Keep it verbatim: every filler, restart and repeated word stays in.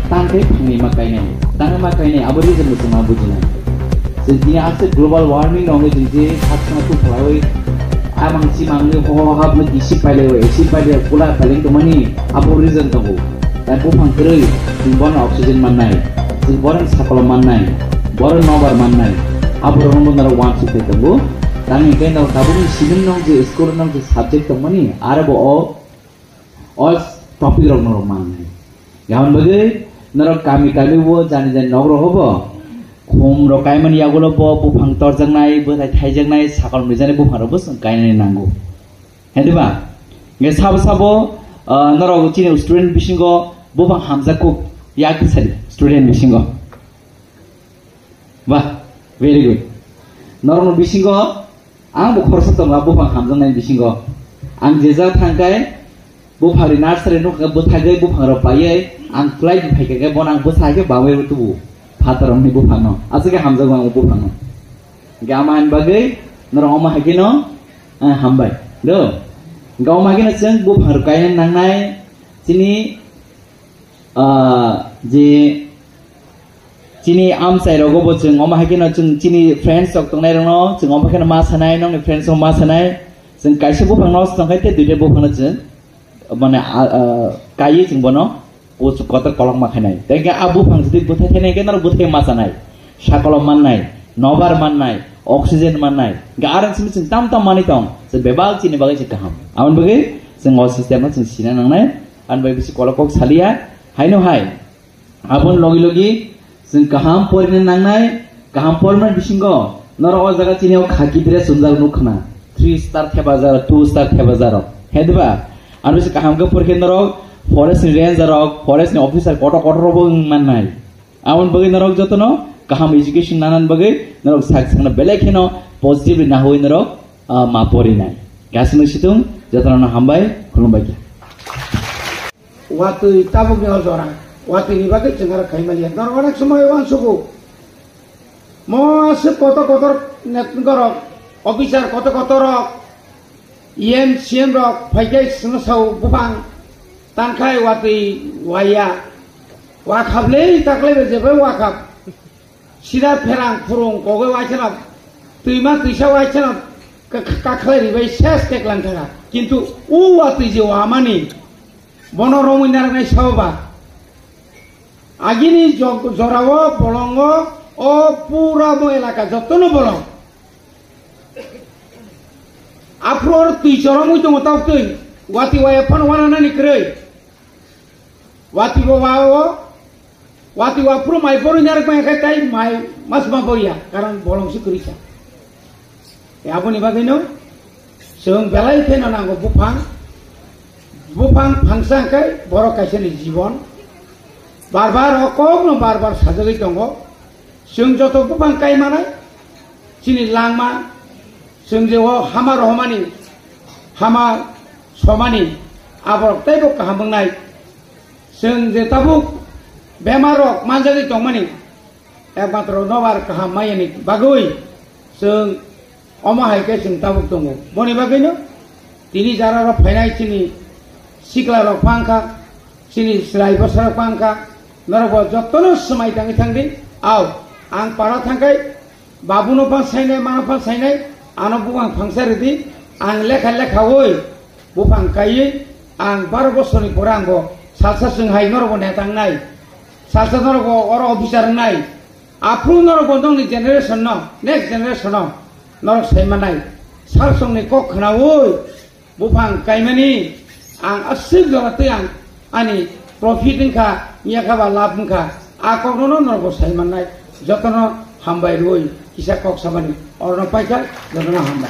Tang khe phangni ma kainai, tang ma kainai, abo reason bo chwng ma bujinai. Chwng tini aswk global warming no wngwi chwng je sak sano tubuphalaiwi amang chimang ni ho ho hap no acid pailaiwi, acid pailaiwi, kula pailai tongmani abo reason tongo. Tai buphang kwrwi chwng bono oxygen mannai, chwng bono sakolo mannai, bono nobar mannai, abo rokno norok uansuk khai tongo. Tang hwnkhe norok tabukni sining no je school no je subject tongmani, aro bo o O topic rok norok mangnai. Yamon bagwi norok kami kami bo jani jani nok rok bo khum rok kaimani yagulo bo buphang torjaknai, bwthai thaijaknai, sakol mwijani buphang rok bo chwng kainani nango. Hediba? Nge sabo sabo, ah, norok chini student bisingo buphang hamjak kuk yak sadi student bisingo. Bah, very good. Norokno bisingo ang bo khoroksa tongo, buphang hamjaknai bisingo. Ang jejak thangkai buphangni nursery nukha, bwthagwi buphang rok paiwi ang kwlai phaikha khe bono ang bwsa hai khe bawi tubu. Phatar romni buphangno. Aswk khe hamjakgo ang buphangno. Hingkhe ama hani bagwi norok omo hai kheno, eh, hambai. Do. Hingkhe omo hai kheno chwng buphang rok kainani nangnai chini Ah, je chini amchai rogo bo chwng omo hai kheno chwng chini friends rok tongnai rokno chwng omo kheno ma sanai, nokni friends rok ma sanai, chwng kaisa buphang no tongkhai tei duita buphang no chwng mane, ah, ah, kaiwi chwng bono kuchuk kotor kolok ma khainai. Tei khe a buphang jodi bwthai thainai khe norok bwthai ma sanai, sakolo mannai, nobar mannai, oxygen mannai, hingkhe arang simi chwng tam tam manwi tong, chwng bebak chini bagwi chwng kaham. Aboni bagwi chwng o system no chwng sina nangnai. Ani bai bisi kolok kok saliya, haino hai. Aboni logi logi chwng kaham porina nangnai, kaham porima bisingo norok o jaga chini o khaki dress chumjak nuk khna, three star thepajak, two star thepajak rok. He diba? Ani bisi kaham khe porikhe norok forest ni ranger rok, forest ni officer kotor kotor rok bo wng mannai. Aboni bagwi norok jotono kaham education nanani bagwi norok sak sakno belai kheno positively nahui norok, ah, ma porinai. Gasino situng jotono hambai, khulumbai khe. Watwi tabukni o jora, watwini bagwi chwng aro khaimaliya. Norok onek somoi uansugo. Mo aswk kotor kotor network rok, officer kotor kotor rok, E M, C M rok phaikhe chwngno sao buphang tankhai watwi waiya. Wakhap le taklai be jebai wakhap. Sida pherang phurung kogwi waisano twima twisa waisano ka-, ka-, kakhlai ribai ses teklang thangkha. Kintu u watwi je wamani bono romwi narwknai sao ba. Agini jog-, jorao bolongo o pura bo elaka jotono bolong. Aphuru oro twi choromwi tongo tabuk twi. Watwi waya phano wananani kwrwi. Watwi bo wa-, o, watwi aphuru mai borwi narwk maya khe tai mai masma borya, karon bolong se kwrwi kha. E aboni bagwino chwng belai kheno nango buphang, buphang phangsa hwnkhe borok kaisani jibon. Bar bar o kokno bar bar sajagwi tongo. Chwng joto buphang kai manai, chini langma, chwng je o hama rohormani, hama somani, aborok teibo kaham wngnai. Chwng je tabuk bemar rok manjagwi tongmani, ekmatro nobar kaham mayani bagwi chwng omo hai khe chwng tabuk tongo. Boni bagwino tini jara rok phainai chini sikla rok phang kha, chini chwrai bwsa rok phang kha, norok bo jotono swmai tangwi thangdi. Au, ang para thangkhai, babuno phan sainai, mano phan sainai, ano buphang phangsa ridi, ang lekha lekhawi buphang kaiwi, ang baro bosorni pore ang bo salsa chwng hai norok bo neta wngnai, salsa norok bo oro officer wngnai, aphuru norok bo nokni generation no, next generation no norok sai manai, salsongni kok khnaui, buphang kaimani ang aswk jora twi ang ani profit wngkha, yakha ba lab wngkha, a kokno no norok bo sai mannai. Jotono hambai rwi kisa kok samani orono paikha, jotono hambai.